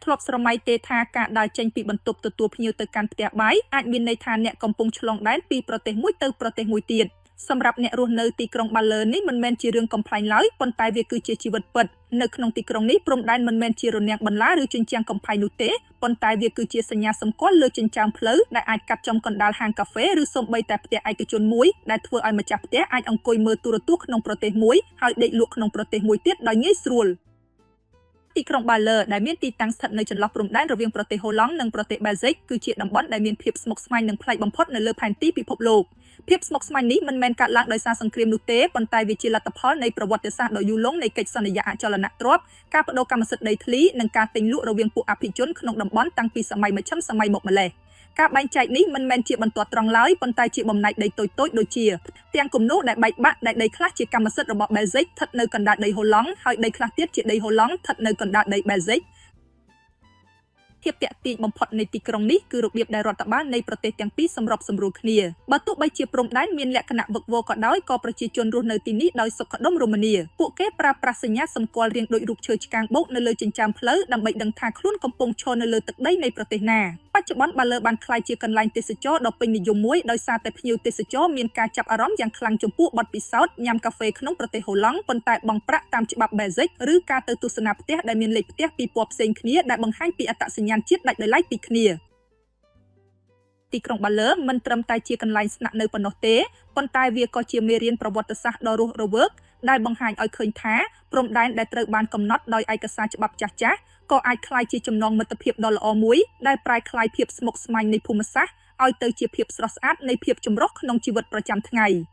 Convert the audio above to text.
ធ្លាប់ស្រមៃទេថាការដើរចេញពីបន្ទប់ទទួលភ្ញៀវទៅកាន់ផ្ទះបាយអាចមានន័យថាអ្នកកំពុងឆ្លងដែនពីប្រទេសមួយទៅប្រទេសមួយទៀតសម្រាប់អ្នករស់នៅទីក្រុងបាឡឺនេះមិនមែនជារឿងកំប្លែងឡើយប៉ុន្តែវាគឺជាជីវិតពិតនៅក្នុងទីក្រុងនេះព្រំដែនមិនមែនជារនាំងបន្លាឬជញ្ជាំងកំផែងនោះទេប៉ុន្តែវាគឺជាសញ្ញាសម្គាល់លើចិញ្ចើមផ្លូវដែលអាចកាត់ចំកណ្ដាលហាងកាហ្វេឬសូម្បីតែផ្ទះឯកជនមួយដែលធ្វើឲ្យម្ចាស់ផ្ទះអាចអង្គុយមើលទូរទស្សន៍ក្នុងប្រទេសមួយហើយដេកលក់ក្នុងប្រទេសមួយទៀតដោយងាយស្រួលទីក្រុងបាឡឺដែលមានទីតាំងស្ថិតនៅចន្លោះព្រំដែនរវាងប្រទេសហូឡង់និងប្រទេសបែលហ្សិកគឺជាតំបន់ដែលមានភាពស្មុគស្មាញនិងប្លែកបំផុតនៅលើផែនទីពិភពលោកភាពស្មុគស្មាញនេះមិនមែនកើតឡើងដោយសារសង្គ្រាមនោះទេប៉ុន្តែវាជាលទ្ធផលនៃប្រវត្តិសាស្ត្រដ៏យូរលង់នៃកិច្ចសន្យាអចលនទ្រព្យការបដូរកម្មសិទ្ធិដីធ្លីនិងការទិញលក់រវាងពួកអភិជនក្នុងតំបន់តាំងពីសម័យមជ្ឈិមសម័យមកម្លេះការបែងចែកនេះមិនមែនជាបន្ទាត់ត្រង់ឡើយប៉ុន្តែជាបំណែកដីតូចៗដូចជាទាំងគំនូសដែលបែកបាក់ដែលដីខ្លះជាកម្មសិទ្ធិរបស់បែលហ្សិកស្ថិតនៅកណ្ដាលដីហូឡង់ហើយដីខ្លះទៀតជាដីហូឡង់ស្ថិតនៅកណ្ដាលដីបែលហ្សិកភាពទាក់ទាញបំផុតនៃទីក្រុងនេះគឺរបៀបដែលរដ្ឋបាលនៃប្រទេសទាំងពីរសម្របសម្រួលគ្នាបើទោះបីជាព្រំដែនមានលក្ខណៈវឹកវរក៏ដោយក៏ប្រជាជនរស់នៅទីនេះដោយសុខដុមរមនាពួកគេប្រើប្រាស់សញ្ញាសម្គាល់រាងដូចរូបឈើឆ្កាងបូកនៅលើចិញ្ចើមផ្លូវដើម្បីដឹងថាខ្លួនកំពុងឈរនៅលើទឹកដីនៃប្រទេសណាបច្ចុប្បន្នបាឡឺបានក្លាយជាកន្លែងទេសចរដ៏ពេញនិយមមួយដោយសារតែភ្ញៀវទេសចរមានការចាប់អារម្មណ៍យ៉ាងខ្លាំងចំពោះបទពិសោធន៍ញ៉ាំកាហ្វេក្នុងប្រទេសហូឡង់ប៉ុន្តែបង់ប្រាក់តាមច្បាប់បែលហ្សិកឬការទៅទស្សនាផ្ទះដែលមានលេខផ្ទះពីរពណ៌ផ្សេងគ្នាដែលបង្ហាញពីអត្តសញ្ញាណជាតិដាច់ដោយឡែកពីគ្នាទីក្រុងបាឡឺមិនត្រឹមតែជាកន្លែងស្នាក់នៅប៉ុណ្ណោះទេប៉ុន្តែវាក៏ជាមេរៀនប្រវត្តិសាស្ត្រដ៏រស់រវើកដែលបង្ហាញឲ្យឃើញថាព្រំដែនដែលត្រូវបានកំណត់ដោយឯកសារច្បាប់ចាស់ៗក៏អាចក្លាយជាចំណងមិត្តភាពដ៏ល្អមួយដែលប្រែក្លាយភាពស្មុគស្មាញនៃភូមិសាស្ត្រឲ្យទៅជាភាពស្រស់ស្អាតនៃភាពចម្រុះក្នុងជីវិតប្រចាំថ្ងៃ។